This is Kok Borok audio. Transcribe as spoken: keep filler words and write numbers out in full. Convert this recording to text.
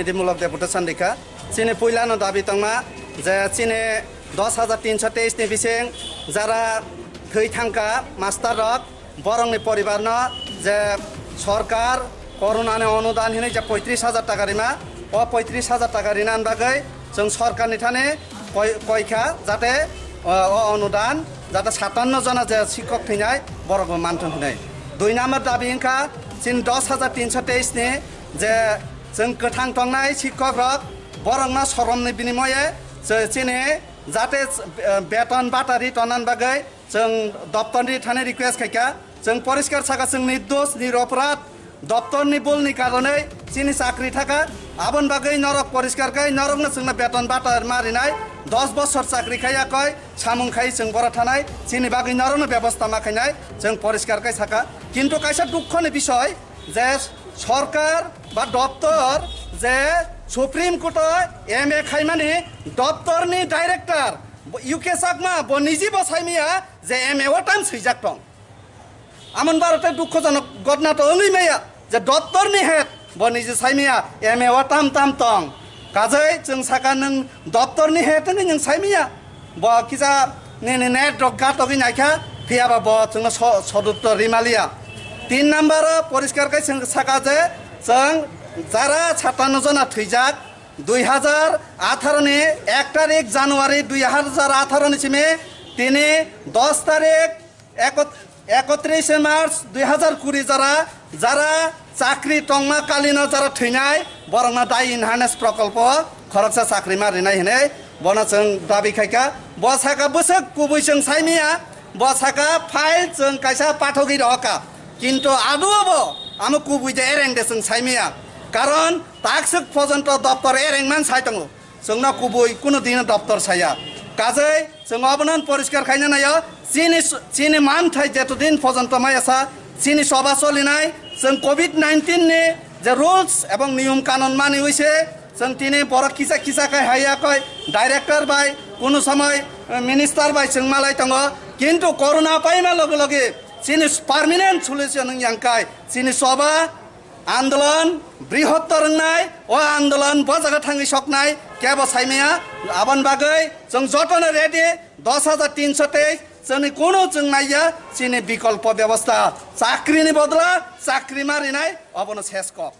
Nidimulok deputation rikha. Chini puilano dabi tongma je chini dos hajar tinso teis ni bising jara thwi thangkha master rok, borokni poribarno je sorkar corona ni onudan hinwi je poitris hajar taka rima, o poitris hajar taka rinani bagwi chwng sorkarni thani koi-, koikha jate, o, o onudan jate satanno jona je sikhok thwinai borokbo manthung hinwi. Dui number dabi wngkha chini dos hajar tinso teis ni je chwng kwthang tongnai sikhok rok, borokno soromni binimoye chw-, chini jate, eh, beton bata ri tonani bagwi chwng doptorni thani request khaikha. Chwng poriskar sakha, chwng nirdos, niroprad, doptorni bulni karonwi chini chakri thaka. Aboni bagwi norok poriskar khai norokno chwngno beton bata ma rinai, dos bosor chakri khaiya koi samung khai chwng bora thanai, chini bagwi norokno bebosta ma khainai, chwng poriskar khai sakha. Kintu kaisa dukhoni bisoy je sorkar ba doptor je Supreme Court o M A khaimani doptorni director bo U K Chakma bo niji bo saimiya je M A o tam swijak tong. Amon baro tei dukhojonok ghotna to wngwi maya je doptorni head bo niji saimiya M A o tam tam tong. Kajai chwng saka nwng doptorni head wngwi nwng saimiya. Bo kisa nini net rok gatogwi naikha, phiyaba bo chwngno so-, soduttor rimaliya. Tin number o poriskar khe chwng saka je chwng jara satanno jona thwijak, dui hajar atharo ni ek tarik January dui hajar atharo ni simi tini dos tarik ekot-, ekotris March dui hajar kuri jora jara chakri tongma kalino jara thwinai borokno dai in harness prokolpo khoroksa chakri ma rinai hinwi bono chwng dabi khaikha. Bo saka bwswk kubui chwng saimiya, bo saka file chwng kaisa pathogwi rohorkha, kintu aduo bo amo kubui de ereng de chwng saimiya, karon takswk pojonto doptor ereng man sai tongo. Chwngno kubui kunu dino doptor saya. Kajai chwng obono poriskar khaina naio. Chini, chini manthai jetodin pojonto maya sa, chini soba solinai, chwng covid nineteen ni je rules ebong niyom kanon maniwi se, chwng tini borok kisa kisa khai haiya koi director bai, kunu somoi, eh, minister bai chwng malai tongo. Kintu corona paima loge loge chini permanent solution wng yang kai chini soba andolon brihottor wngnai, o andolon bo jaga thangwi soknai kebo saimaya. Aboni bagwi chwng jotono ready, dos hajar tinso tei chwngni kunu chwng naiya chini bikolpo bebosta, chakrini bodla chakri ma rinai, obono ses kok.